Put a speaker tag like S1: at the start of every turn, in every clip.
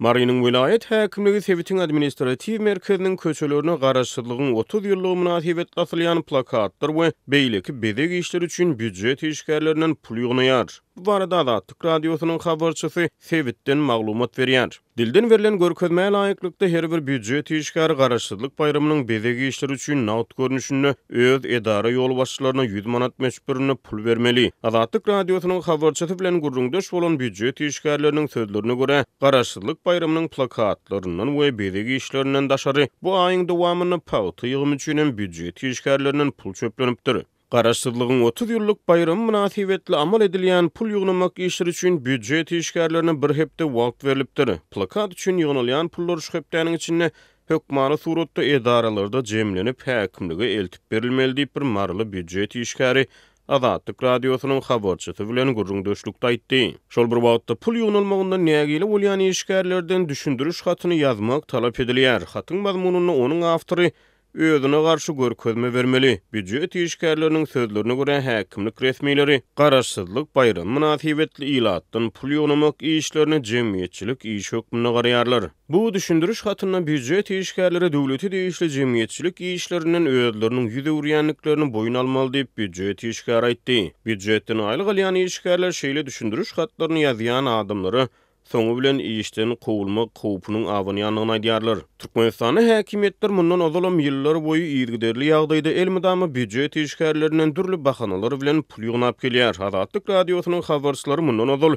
S1: Marynyň welaýat häkimligi sebitiň administratiw merkeziniň köçelerine Garaşsyzlygyň 30 ýyllygy mynasybetli asylýan plakatlar we beýleki bezeg işleri üçin býujet işgärlerinden pul ýygnaýar. Bu barada Azatlyk Radiosynyň habarçysy sebitden maglumat berýär. Dilden berlen görkezmä laýyklykda, her bir býujet işgäri Garaşsyzlyk baýramynyň bezeg işleri üçin nagt görnüşinde öz edara ýolbaşçylaryna 100 manat möçberinde pul bermeli. Azatlyk Radiosynyň habarçysy bilen gürrüňdeş bolan býujet işgärleriniň sözlerine görä, Garaşsyzlyk baýramynyň plakatlaryndan we bezeg işlerinden daşary, bu aýyň dowamynda pagta ýygymy üçin hem býujet işgärlerinden pul çöplenipdir. Garaşsyzlygyň 30 ýyllyk baýramy mynasybetli amal edilýän pul ýygnamak işleri üçin býujet işgärlerine bir hepde wagt berlipdir. Plakat üçin ýygnalýan pullar şu hepdäniň içinde hökmany suratda edaralarda jemlenip, häkimlige eltip berilmeli diýip, bir maryly býujet işgäri Azatlyk Radiosynyň habarçysy bilen gürrüňdeşlikde aýtdy. Şol bir wagtda, pul ýygnalmagyndan nägile bolýan işgärlerden düşündiriş hatyny ýazmak talap edilýär. Hatyň mazmunynda onuň awtory özüne garşy görkezme bermeli. Býujet işgärleriniň sözlerine görä, häkimlik resmileri Garaşsyzlyk baýramy mynasybetli ilatdan pul ýygnamak işlerine jemgyýetçilik işi hökmünde garaýarlar. Bu düşündiriş hatynda býujet işgärleri döwlete degişli jemgyýetçilik işlerinden özleriniň 100 öwürýändiklerini boýun almaly diýip, býujet işgäri aýtdy. Býujetden aýlyk alýan işgärler şeýle düşündiriş hatlaryny ýazýan adamlara soňy bilen işden kowulmak howpunyň abanýandygyny aýdýarlar. Türkmenistanda häkimiýetler mundan ozalam ýyllar boýy yzygiderli ýagdaýda elmydama býujet işgärlerinden dürli bahanalar bilen pul ýygnap gelýär. Azatlyk Radiosynyň habarçylary mundan ozal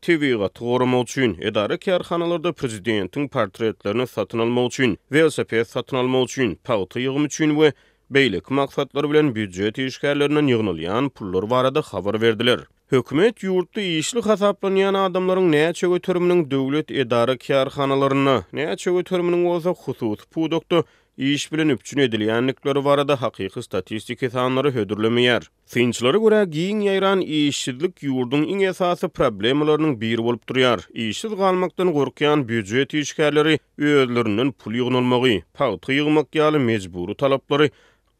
S1: tebigaty goramak üçin, edara-kärhanalarda prezidentiň portretlerini satyn almak üçin, welosiped satyn almak üçin, pagta ýygymy üçin we beýleki maksatlar bilen býujet işgärlerinden ýygnalýan pullar barada habar berdiler. Hökümet ýurtda işli hasaplanýan adamlaryň näçe göteriminiň döwlet edara-kärhanalarynda, näçe göteriminiň bolsa hususy pudakda iş bilen üpjün edilýändikleri barada hakyky statistiki sanlary hödürlemeýär. Synçylara görä, giň ýaýran işsizlik ýurduň iň esasy problemalarynyň biri bolup durýar. Işsiz galmakdan gorkýan býujet işgärleri özlerinden pul ýygnalmagy, pagta ýygmak ýaly mejbury talaplary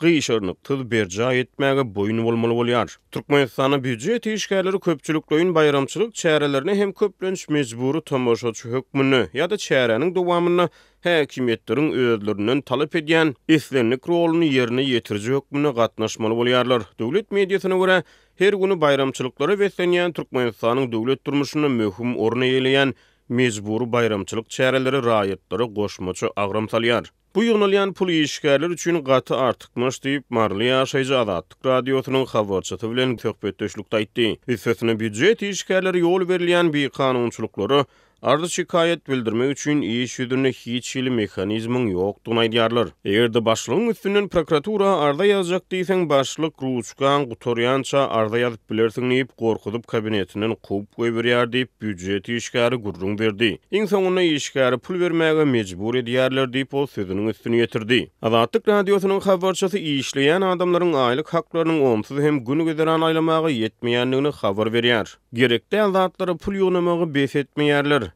S1: gyşarnyksyz berjaý etmäge boýun bolmaly bolýar. Türkmenistanda býujet işgärleri köpçülikleýin baýramçylyk çärelerine hem köplenç mejbury tomaşaçy hökmünde ýa-da çäräniň dowamynda häkimiýetleriň özlerinden talap edýän islendik roluny ýerine ýetiriji hökmünde gatnaşmaly bolýarlar. Döwlet mediasyna görä, her güni baýramçylyklara beslenýän Türkmenistanyň döwlet durmuşynda möhüm orun eýeleýän mejbury baýramçylyk çäreleri raýatlara goşmaça agram salýar. Bu ýygnalýan pul işgärler üçin gaty artykmaç diýip, maryly ýaşaýjy Azatlyk Radiosynyň habarçysy bilen söhbetdeşlikde aýtdy. Üstesine, býujet işgärleri ýol berilýän bikanunçylyklara Arz-şikaýat bildirmek üçin iş ýüzünde hiç hili mehanizmiň ýokdugyny aýdýarlar. Eger-de başlygyň üstünden prokuratura arza ýazjak diýseň, başlyk ruçkaň gutarýança arza ýazyp bilersiň diýip, gorkuzyp kabinetinden kowup goýberýär diýip, býujet işgäri gürrüň berdi. Iň soňunda işgäri pul bermäge mejbur edýärler diýip, ol sözüniň üstüni ýetirdi. Azatlyk Radiosynyň habarçysy işleýän adamlaryň aýlyk haklarynyň onsuz hem gün-güzeran aýlamaga ýetmeýändigini habar berýär. Gerek däl zatlara pul ýygnamagy bes etmeýärler.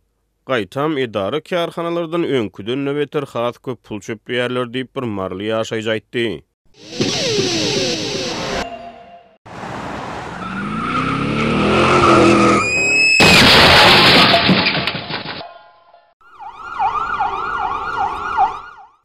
S1: Gaýtam, edara-kärhanalardan öňküden-de beter has köp pul çöpleýärler diýip, bir maryly ýaşaýjy aýtdy.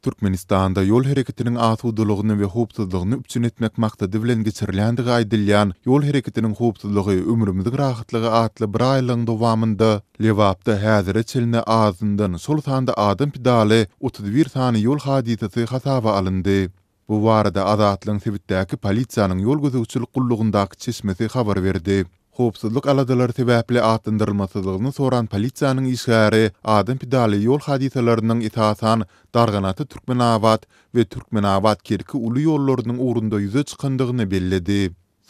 S2: Türkmenistanda ýol hereketiniň asudalygyny we howpsuzlygyny üpjün etmek maksady bilen geçirilýändigi aýdylýan Ýol hereketiniň howpsuzlygy, ömrümiziň rahatlygy atly bir aýlygyň dowamynda Lebapda häzire çenli azyndan, şol sanda adam pidaly 31 sany ýol hadysasy hasaba alyndy. Bu barada Azatlygyň sebitdäki polisiýanyň ýol gözegçilik gullugyndaky çeşmesi habar berdi. Howpsuzlyk aladalary sebäpli atlandyrylmasyzlygyny soran polisiýanyň işgäri adam pidaly ýol hadysalarynyň esasan Darganata-Türkmenabat we Türkmenabat-Kerki uly ýollarynyň ugrunda ýüze çykandygyny belledi.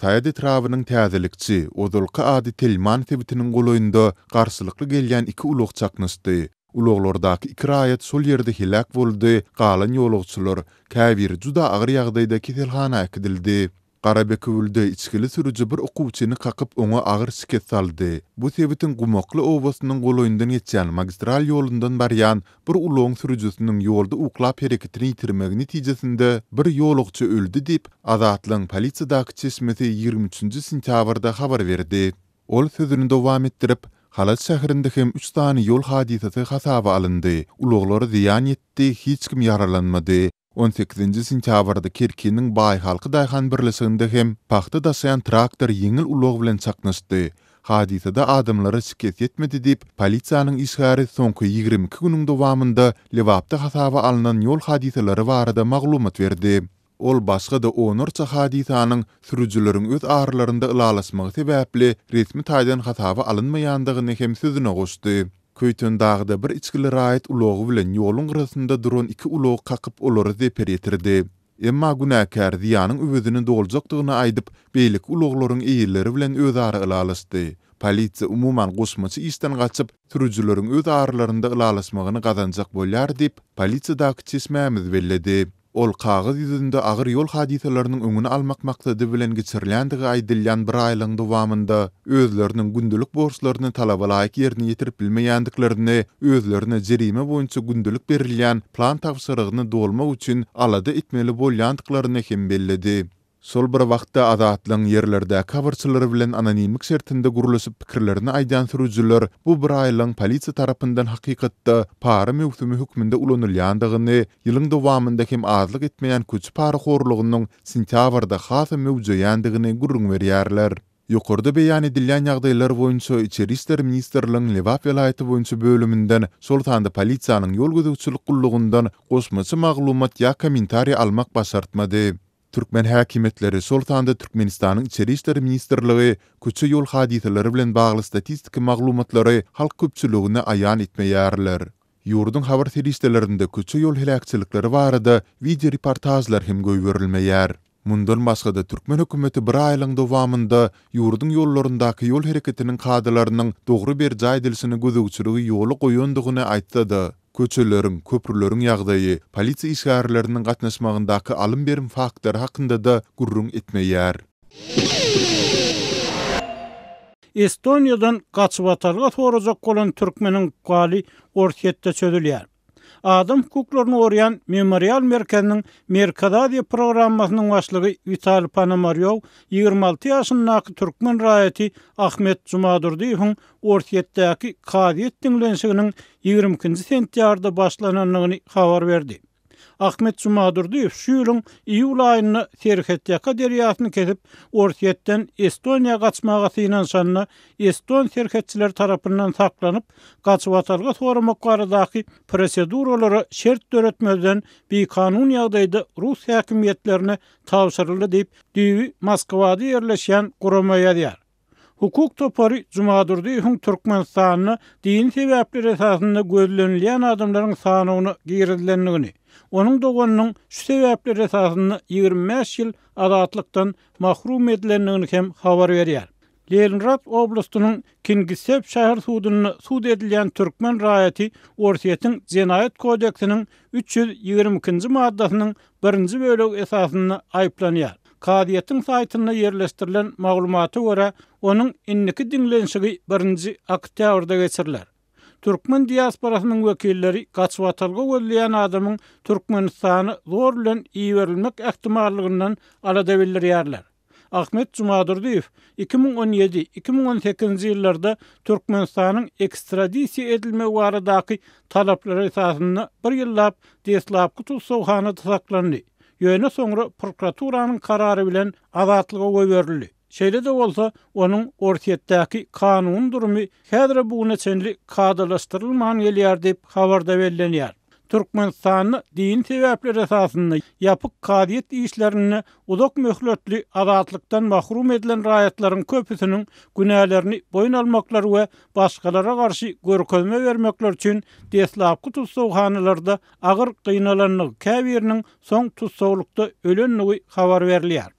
S2: Saýat etrabynyň Täzelikçi, ozalky ady Telman sebitiniň golaýynda garşylykly gelýän iki ulag çaknyşdy. Ulaglardaky iki raýat şol ýerde heläk boldy, galan ýolagçylar, käbiri juda agyr ýagdaýda keselhana äkidildi. Garabekewülde içgili sürüji bir okuwçyny kakyp, oňa agyr şikes saldy. Bu sebitiň Gumakly obasynyň golaýyndan geçýän magistral ýolundan barýan bir ulagyň sürüjisiniň ýolda uklap hereketini ýitirmegi netijesinde bir ýolagçy öldi diýip, Azatlygyň polisiýadaky çeşmesi 23 nji sentýabrda habar berdi. Ol sözüni dowam etdirip, Halaç şäherinde hem üç sany ýol hadysasy hasaba alyndy. Ulaglara zyýan ýetdi, hiç kim ýaralanmady. On sekizinji sentýabrda Kerkiniň Baýhalky daýhan birleşiginde hem pagta daşaýan traktor ýeňil ulag bilen çaknyşdy. Hadysada adamlara şikes ýetmedi diýip, polisiýanyň işgäri soňky 22 günüň dowamynda Lebapda hasaba alnan ýol hadysalary barada maglumat berdi. Ol başga-da onlarça hadysanyň sürüjileriň öz aralarynda ylalaşmagy sebäpli resmi taýdan hasaba alynmaýandygyny hem sözüne goşdy. Köýtendagda bir içgili raýat ulagy bilen ýoluň gyrasynda duran iki ulagy kakyp olara zeper ýetirdi. Emma günäkär zyýanyň öwezini doljakdygyny aýdyp, beýleki ulaglaryň eýeleri bilen özara ylalaşdy. Polisiýa umuman goşmaça işden gaçyp, sürüjileriň öz aralarynda ylalaşmagyny gazanjak bolýar diýip, polisiýadaky çeşmämiz belledi. Ol kagyz ýüzünde agyr ýol hadysalarynyň öňüni almak maksady bilen geçirilýändigi aýdylýan bir aýlygyň dowamynda özleriniň gündelik borçlaryny talabalaýyk ýerine ýetirip bilmeýändiklerini, özlerine jerime boýunça gündelik berilýän plan tabşyrygyny dolmak üçin alada etmeli bolýandyklaryny hem belledi. Şol bir wagtda, Azatlygyň ýerlerdäki habarçylary bilen anonimlik şertinde gürleşip pikirlerini aýdýan sürüjiler bu bir aýlygyň polisiýa tarapyndan hakykatda para möwsümi hökmünde ulanylýandygyny, ýylyň dowamynda hem azlyk etmeýän köçe parahorlugynyň sentýabrda hasam möwjeýändigini gürrüň berýärler. Ýokarda beýan edilýän ýagdaýlar boýunça Içeri işler ministrligiň Lebap welaýaty boýunça bölüminden, şol sanda polisiýanyň ýol gözegçilik gullugyndan goşmaça maglumat ýa kommentariý almak başartmady. Türkmen häkimiýetleri, şol sanda Türkmenistanyň Içeri işler ministrligi köçe-ýol hadysalary bilen bagly statistiki maglumatlary halk köpçüligine aýan etmeýärler. Ýurduň habar serişdelerinde köçe-ýol heläkçilikleri barada wideoreportažlar hem goýberilmeýär. Mundan başga-da, türkmen hökümeti bir aýlygyň dowamynda ýurduň ýollaryndaky ýol hereketiniň kadalarynyň dogry berjaý edilişine gözegçiligi ýola goýandygyny aýtsa-da, Köçeleriň, köprüleriň ýagdaýy, polisiýa işgärleriniň gatnaşmagyndaky alym-berim faktlary hakynda-da gürrüň etmeýär.
S3: Estoniýadan gaçybatalga sorajak bolan türkmeniň ykbaly Orsýetde çözülýär. Adam hukuklaryny goraýan Memorial merkeziniň Merkezi Aziýa programmasynyň başlygy Witaliý Ponomarýow 26 ýaşyndaky türkmen raýaty Ahmet Jumadurdyýewiň Orsýetdäki kazyýet diňlenişiginiň 22-nji sentýabrda başlanandygyny habar berdi. Ahmet Jumadurdyýew şu ýylyň iýul aýynda serhetýaka derýasyny kesip, Orsýetden Estoniýa gaçmaga synanyşanda eston serhetçileri tarapyndan saklanyp, gaçybatalga soramak baradaky proseduralara şert döretmezden bikanun ýagdaýda rus häkimiýetlerine tabşyryldy diýip, düýbi Moskwada ýerleşýän gurama ýazýar. Hukuk topary Jumadurdyýewiň Türkmenistanda dini sebäpler esasynda gözlenilýän adamlaryň sanawyna girizilendigini, onuň doganynyň şu sebäpler esasynda 25 ýyl azatlykdan mahrum edilendigini hem habar berýär. Leningrad oblastynyň Kingisep şäher sudunda sud edilýän türkmen raýaty Orsýetiň Jenaýat kodeksiniň 322-nji maddasynyň birinji bölegi esasynda aýyplanýar. Kazyýetiň saýtynda ýerleşdirilen maglumata görä, onuň indiki diňlenişigi birinji oktýabrda geçiriler. Türkmen diasporasynyň wekilleri gaçybatalga gözleýän adamyň Türkmenistana zor bilen iberilmek ähtimallygyndan alada bildirýärler. Ahmet Jumadurdyýew 2017, 2018-nji ýyllarda Türkmenistanyň ekstradisiýa edilmegi baradaky talaplary esasynda bir ýyllap deslapky tussaghanada saklandy. Ýöne soňra prokuraturanyň karary bilen azatlyga goýberildi. Şeýle-de bolsa, onuň Orsýetdäki kanuny durumy häzire bu güne çenli kadalaşdyrylman gelýär diýip, habarda bellenýär. Türkmenistanda dini sebäpler esasynda ýapyk kazyýet işlerinde uzak möhletli azatlykdan mahrum edilen raýatlaryň köpüsiniň günälerini boýun almaklary we başgalara garşy görkezme bermekleri üçin deslapky tussaghanalarda agyr gynalandygy, käbiriniň soň tussaglykda ölendigi habar berilýär.